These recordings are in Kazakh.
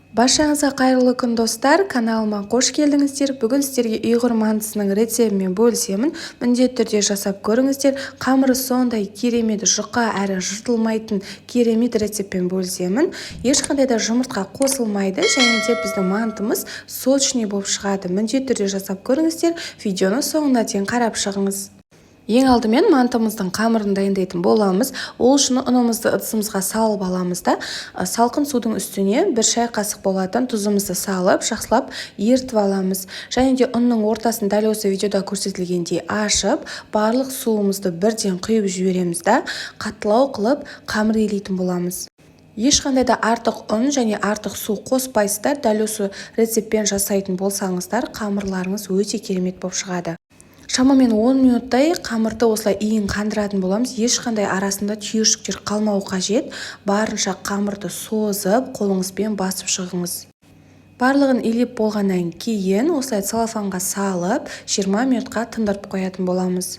Баршаңызға қайырлы күн, достар! Каналыма қош келдіңіздер! Бүгін сіздерге ұйғыр мантысының рецебімен бөлісемін. Міндетті түрде жасап көріңіздер. Қамыры сондай керемет жұқа әрі жыртылмайтын керемет рецептпен бөлісемін. Ешқандай да жұмыртқа қосылмайды және де біздің мантымыз сочный болып шығады. Міндетті түрде жасап көріңіздер. Видеоны соңына дейін қарап шығыңыз. Ең алдымен мантымыздың қамырын дайындайтын боламыз. Ол үшін ұнымызды ыдысымызға салып аламыз да, салқын судың үстіне 1 шай қасық болатын тұзымызды салып, жақсылап ерітіп аламыз. Және де ұнның ортасын дәл осы видеода көрсетілгендей ашып, барлық суымызды бірден құйып жібереміз да, қаттылау қылып қамыр илейтін боламыз. Ешқандай да артық ұн және артық су қоспайсыздар. Дәл осы рецептпен жасайтын болсаңыздар, қамырларыңыз өте керемет болып шығады. Шамамен 10 минуттай қамырды осылай иін қандыратын боламыз. Ешқандай арасында түйіршіктер қалмауы қажет. Барынша қамырды созып, қолыңызбен басып шығыңыз. Барлығын илеп болғаннан кейін осылай целлофанға салып, 20 минутқа тындырып қоятын боламыз.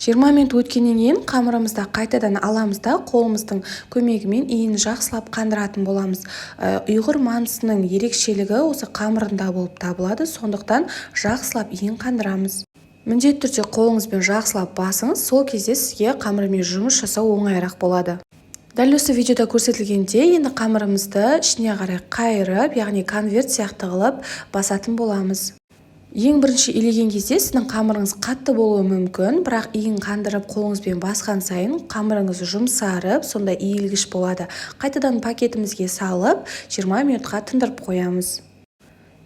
20 минут өткеннен кейін қамырымызды қайтадан аламыз да, қолымыздың көмегімен иін жақсылап қандыратын боламыз. Ұйғыр мантысының ерекшелігі осы қамырында болып табылады, сондықтан жақсылап иін қандырамыз. Міндетті түрде қолыңызбен жақсылап басыңыз, сол кезде сізге қамырмен жұмыс жасау оңайырақ болады. Дәл осы видеода көрсетілгендей, енді қамырымызды ішіне қарай қайырып, яғни конверт сияқты қылып басатын боламыз. Ең бірінші илеген кезде сіздің қамырыңыз қатты болуы мүмкін, бірақ иін қандырып қолыңызбен басқан сайын қамырыңыз жұмсарып, сондай иілгіш болады. Қайтадан пакетімізге салып, 20 минутқа тындырып қоямыз.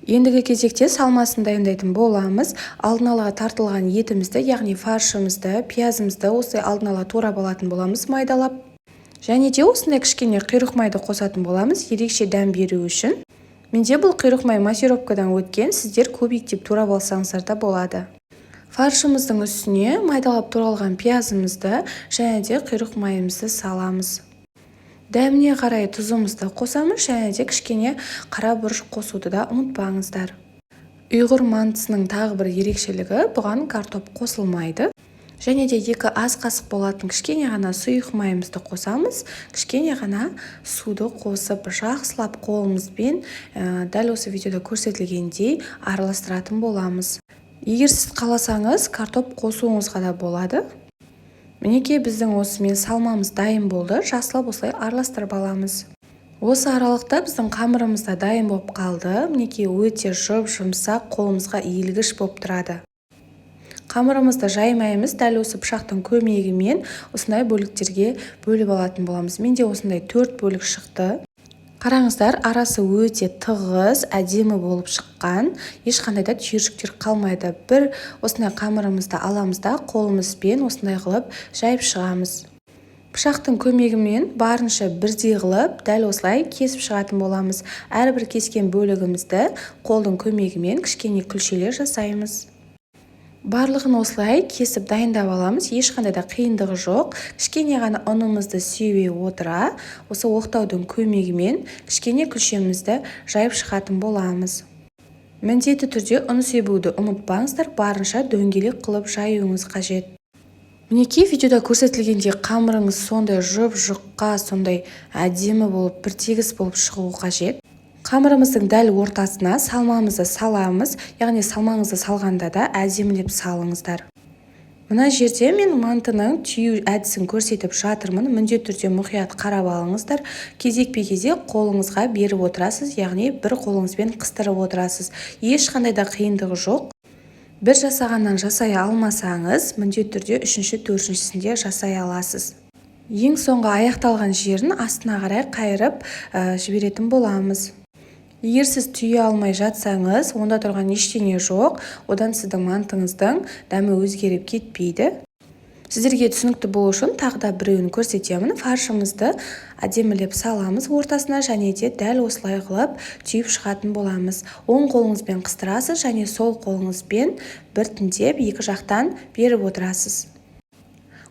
Ендігі кезекте салмасын дайындайтын боламыз. Алдын ала тартылған етімізді, яғни фаршымызды, пиязымызды осылай алдын ала турап алатын боламыз майдалап. Және де осындай кішкене құйрық майды қосатын боламыз, ерекше дәм беру үшін. Менде бұл құйрық май массировкадан өткен, сіздер кубиктеп турап алсаңыздар да болады. Фаршымыздың үстіне майдалап туралған пиязымызды және де құйрық майымызды саламыз. Дәміне қарай тұзымызды қосамыз және де кішкене қара бұрыш қосуды да ұмытпаңыздар. Ұйғыр мантысының тағы бір ерекшелігі, бұған картоп қосылмайды. Және де 2 ас қасық болатын кішкене ғана сұйық майымызды қосамыз. Кішкене ғана суды қосып, жақсылап қолымызбен дәл осы видеода көрсетілгендей араластыратын боламыз. Егер сіз қаласаңыз, картоп қосуыңызға да болады. Мінекей, біздің осымен салмамыз дайын болды. Жақсылап осылай араластырып аламыз. Осы аралықта біздің қамырымыз да дайын болып қалды. Мінекей, өте жұп-жұмсақ, қолымызға иілгіш болып тұрады. Қамырымызды жаймаймыз, дәл осы пышақтың көмегімен осындай бөліктерге бөліп алатын боламыз. Менде осындай 4 бөлік шықты. Қараңыздар, арасы өте тығыз, әдемі болып шыққан, ешқандай да түйіршіктер қалмайды. Бір осындай қамырымызды аламыз да, қолымызбен осындай қылып жайып шығамыз. Пышақтың көмегімен барынша бірдей қылып, дәл осылай кесіп шығатын боламыз. Әрбір кескен бөлігімізді қолдың көмегімен кішкене күлшелер жасаймыз. Барлығын осылай кесіп дайындап аламыз, ешқандай да қиындығы жоқ. Кішкене ғана ұнымызды себе отыра, осы оқтаудың көмегімен кішкене күлшемізді жайып шығатын боламыз. Міндетті түрде ұн себуді ұмытпаңыздар, барынша дөңгелек қылып жаюыңыз қажет. Мінекей, видеода көрсетілгендей қамырыңыз сондай жұп-жұқа, сондай әдемі болып, бір тегіс болып шығуы қажет. Қамырымыздың дәл ортасына салмамызды саламыз, яғни салмаңызды салғанда да әдемілеп салыңыздар. Мына жерде мен мантының түю әдісін көрсетіп жатырмын. Міндетті түрде мұқият қарап алыңыздар. Кезекпе-кезек қолыңызға беріп отырасыз, яғни бір қолыңызбен қыстырып отырасыз. Ешқандай да қиындығы жоқ. Бір жасағаннан жасай алмасаңыз, міндетті түрде үшінші, төртіншісінде жасай аласыз. Ең соңғы аяқталған жерін астына қарай қайырып жіберетін боламыз. Егер сіз түйе алмай жатсаңыз, онда тұрған ештеңе жоқ, одан сіздің мантыңыздың дәмі өзгеріп кетпейді. Сіздерге түсінікті болу үшін тағы да біреуін көрсетемін. Фаршымызды әдемілеп саламыз ортасына және де дәл осылай қылып түйіп шығатын боламыз. Оң қолыңызбен қыстырасыз және сол қолыңызбен біртіндеп екі жақтан беріп отырасыз.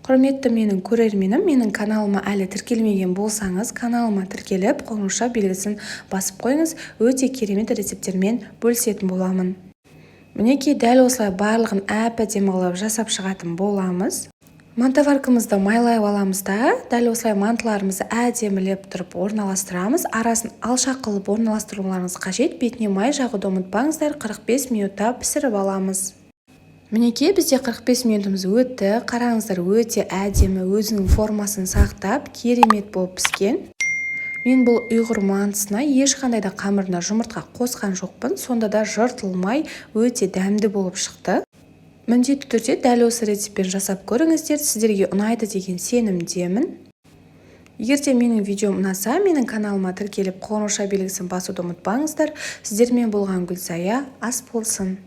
Құрметті менің көрерменім, менің каналыма әлі тіркелмеген болсаңыз, каналыма тіркеліп, қоңырауша белгісін басып қойыңыз. Өте керемет рецепттермен бөлісетін боламын. Мінекей, дәл осылай барлығын әп-әдемі қылып жасап шығатын боламыз. Мантоваркамызды майлай аламыз да, дәл осылай мантыларымызды әдемілеп тұрып орналастырамыз. Арасын алшақ қылып орналастыруларыңыз қажет. Бетіне май жағуды ұмытпаңыздар. 45 минутта пісіріп аламыз. Мінекей, бізде 45 минутымыз өтті. Қараңыздар, өте әдемі, өзінің формасын сақтап, керемет болып піскен. Мен бұл ұйғыр мантысына ешқандай да қамырына жұмыртқа қосқан жоқпын, сонда да жыртылмай, өте дәмді болып шықты. Міндетті түрде дәл осы рецептпен жасап көріңіздер, сіздерге ұнайды деген сенімдемін. Егер де менің видеом ұнаса, менің каналыма тіркеліп, қоңырауша белгісін басуды ұмытпаңыздар. Сіздермен болған Гүлсая. Ас болсын!